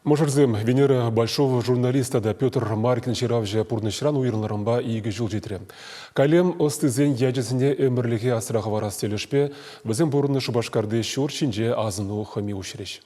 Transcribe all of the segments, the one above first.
Мӑшӑрсем Венера Большова журналист тата Петр Маркин ҫыравҫӑ пурнӑҫран уйрӑлнӑранпа икӗ ҫул ҫитрӗ. Калем ӑстисен ячӗсене ӗмӗрлӗхе асра хӑварас тӗлӗшпе вӗсем пурӑннӑ Шупашкарти ҫурт ҫинче асӑну хӑми уҫрӗҫ.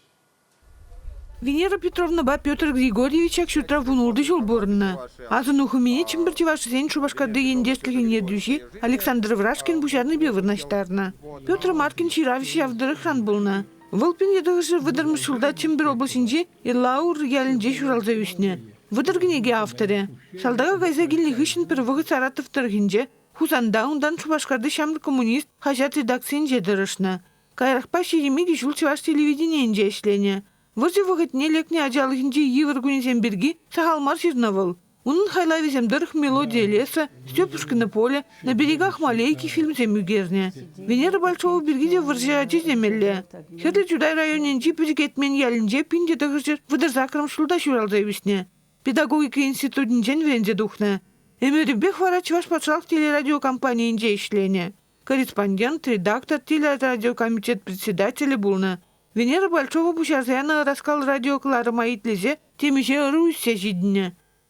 Венера Петровнӑпа Петр Григорьевич ҫак ҫуртра вунултӑ ҫул пурӑннӑ. Асӑну хӑмине Чӗмпӗр чӑвашӗсен Шупашкарти ентешлӗхӗн ертӳҫи Александр Врашкин пуҫарнипе вырнаҫтарнӑ. Петр Маркин ҫыравҫӑ ҫав тӑрӑхран пулнӑ. Вӑл 1930 ҫулта Чӗмпӗр облаҫӗнчи Иллаур ялӗнче ҫуралса ӳснӗ. 30 кӗнеке авторӗ. Салтака кайса килнӗ хыҫҫӑн пӗр вӑхӑт Саратов тӑрӑхӗнче, Хусанта, унтан Шупашкарти «Ҫамрӑк коммунист» хаҫат редакцийӗнче тӑрӑшнӑ. Каярахпа 22 ҫул чӑваш телевиденийӗнче ӗҫленӗ. Вӑрҫӑ вӑхӑтне лекнӗ ачалӑхӗнчи йывӑр кунӗсем пирки сахал мар ҫырнӑ вӑл. Унӑн хайлавӗсем тӑрӑх «Мелодия леса», «Степушкино поле», «На берегах Малейки» фильмсем ӳкернӗ. Венера Большова пирки те вӑрҫӑ ачи темелле. Хӗрлӗ Чутай районӗнчи Пӗчӗк Этмен ялӗнче 1938 ҫулта ҫуралса ӳснӗ. Педагогика институтӗнчен вӗренсе тухнӑ. Ӗмӗрӗпех вара Чӑваш патшалӑх телерадиокомпанийӗнче ӗҫленӗ. Корреспондент, редактор, телерадиокомитет председателӗ пулнӑ. Венера Большова пуҫарса янӑ Ӑраскал радиокӑларӑма итлесе темиҫе ӑру ӳссе ҫитӗннӗ.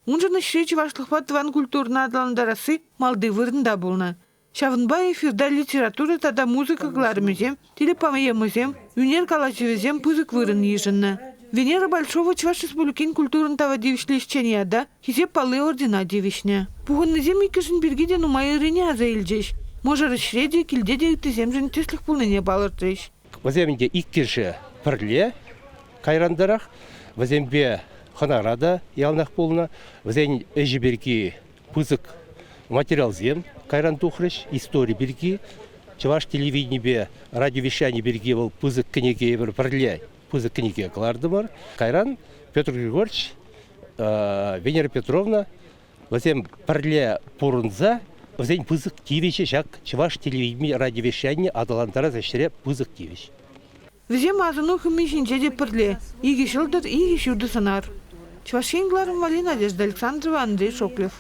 Уншӑн ӗҫре чӑвашлӑхпа тӑван культурӑна аталантарасси малти вырӑнта пулнӑ. Ҫавӑнпа эфирта литература тата музыка кӑларӑмӗсем, телепоэмӑсем, ӳнер калаҫӑвӗсем пысӑк вырӑн йышӑннӑ. Венера Большова Чӑваш Республикин культурӑн тава тивӗҫлӗ ӗҫченӗ ята Хисеп палли ордена тивӗҫнӗ. Пухӑннисем иккӗшӗн пирки те нумай ыррине аса илчӗҫ. Мӑшӑр ӗҫре те, килте те ыттисемшӗн тӗслӗх пулнине палӑртрӗҫ. Вӗсем ӗнтӗ иккӗшӗ пӗрле кайрантарах. Вӗсемпе хӑнара та яланах пулнӑ. Вӗсен ӗҫӗ пирки пысӑк материалсем кайран тухрӗҫ. Истори пирки, чӑваш телевиденипе радиовещани пирки вӑл пысӑк кӗнеке эпир пӗрле пысӑк кӗнеке кӑлартӑмӑр. Кайран Петр Григорьевич Венера Петровна вӗсем пӗрле пурӑнса вӗсен пысӑк тивӗҫӗ ҫак чӑваш телевидени радиовещание аталантарас ӗҫре пысӑк тивӗҫ. Вӗсем асӑну хӑми ҫинче те пӗрле. Икӗ ҫӑлтӑр, икӗ ҫутӑ сӑнар. Чӑваш Ен кӑларӑм валли Надежда Александрова, Андрей Шоклев.